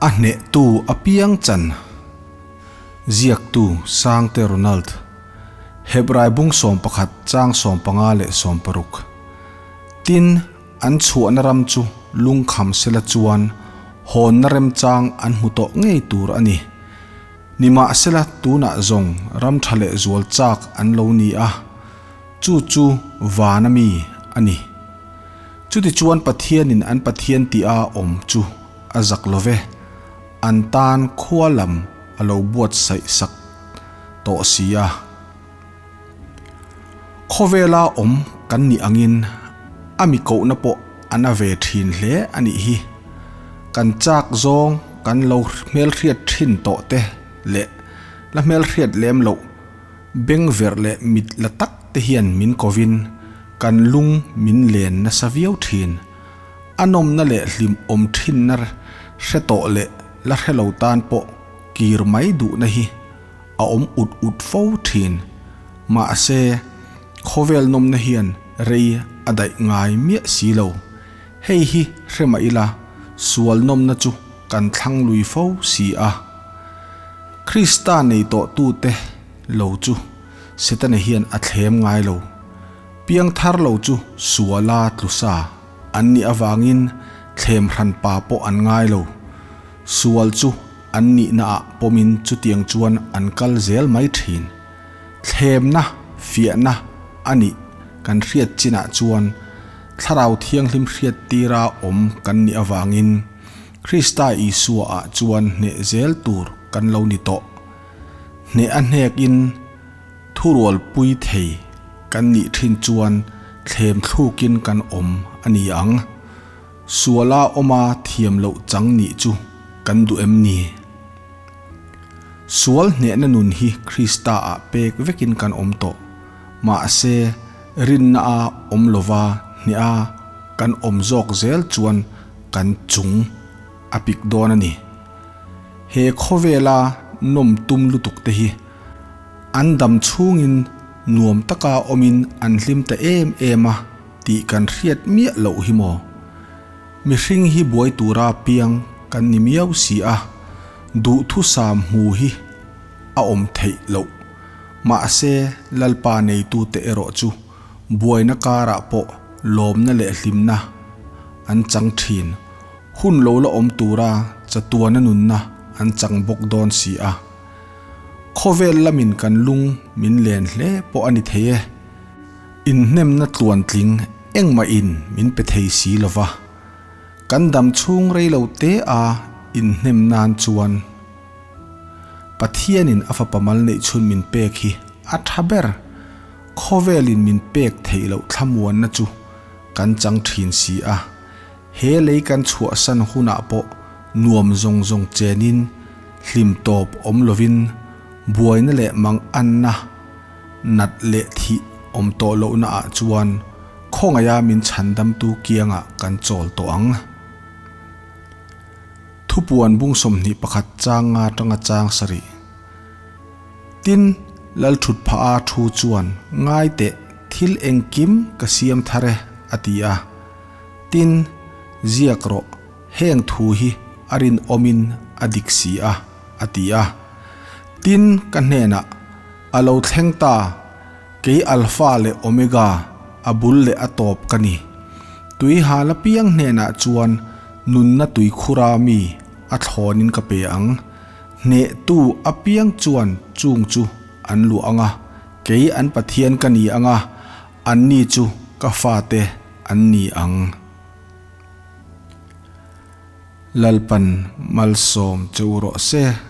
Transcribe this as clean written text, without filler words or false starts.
A hnehtu apiang chan. Ziaktu, Sangte Ronald. Hebrai bung 11 chang 15 leh 60. Tin, an chhuahna ram chu lungkham sela chuan hawnna remchang an hmu tawh ngei tur a ni. Nimahsela tunah zawng ram tha leh zual chak an lo ni a, chu chu vana mi a ni. Chutichuan Pathianin an Pathian tia awm chu a zak lo ve, an tan khua lam a lo buatsaih sak tawh si a. Khawvela awm kan nih angin a mi kohna pawh a na ve thin hle a nih hi. Kan chak zawng kan lo hmelhriat thin tawh te leh la hmelhriat lem loh beng verh leh mit la tak te hian min kovin kan lung min len nasa viau thin. A nawmna leh hlimawm thinna hre tawh leh la hre lo tan pawh kir mai duhna hi a awm ut ut fo thin. Mahse, khawvel nawmna hian rei a daih ngai miah si lo. Hei hi hre mah ila, sual nawmna chu kan thlang lui fo si a. Krista nei tawhtute lo chu Setana hian a thlem ngai lo. Piang thar lo chu suala tlu sa an nih avangin thlem hran pa pawh an ngai lo. Sual chu an nihna ah pawmin chutiang chuan an kal zel mai thin. Thlemna, fiahna a nih kan hriat chinah chuan Thlarau Thianghlim hriat tira awm kan nih avangin Krista Isua ah chuan hneh zel tur kan lo ni tawh. Hneh a hnekin Thurualpui thei kan nih thin chuan thlem thlukin kan awm a ni ang. Suala awma thiam loh chang nih chu kan duh em ni? Sual hnehna nun hi Krista ah pek vekin kan awm tawh. Mahse, rinna a awm lova hneha kan awm zawk zel chuan kan chung a pik dawn a ni. He khawvela nawm tum lutuk te hi An dam chhungin nuam taka awmin an hlim ta em em a tih kan hriat miah loh hi maw? Mihring hi buai tura piang kan ni miau si a, duhthusam hmu hi a awm theih loh. Mahse, Lalpa neitute erawh chu buaina karah pawh lawmna leh hlimna an chang thin. Hun lo la awm tura chatuana nunna an chang bawk dawn si a. Khawvel lamin kan lung min len hle pawh a ni thei e. Inhnemna tluantling engmahin min pe thei si lo va. Kan dam chhung rei lo te a inhnem nan chuan Pathianin a fapa mal neih chhun min pek hi a tha ber. Khawvelin min pek theih loh thlamuanna chu kan chang thin si a. He lei kan chhuahsan hunah pawh nuam zawng zawng chenin hlim tawp awm lovin buaina leh manganna, nat leh thih awm tawh lohna ah chuan khawngaiha min chhandamtu kiangah kan chawl tawh ang. Thupuan bung 21 chang nga tanga chang sarih. Tin, Lalthutphaha thu chuan ngai teh thil engkim ka siam thar e a ti a. Tin, ziak rawh, heng thu hi a rinawmin a dik si a, a ti a. Tin, ka hnenah, A lo thleng ta, kei Alpha leh Omega, a bul leh a tawp ka ni. Tui hal apiang hnenah chuan nunna tuikhura mi a thlawnin ka pe ang. Hnehtu apiang chuan chung chu an luah ang a, kei an Pathian ka ni ang a, anni chu ka fate an ni ang. Lalpan malsawm che u rawh se.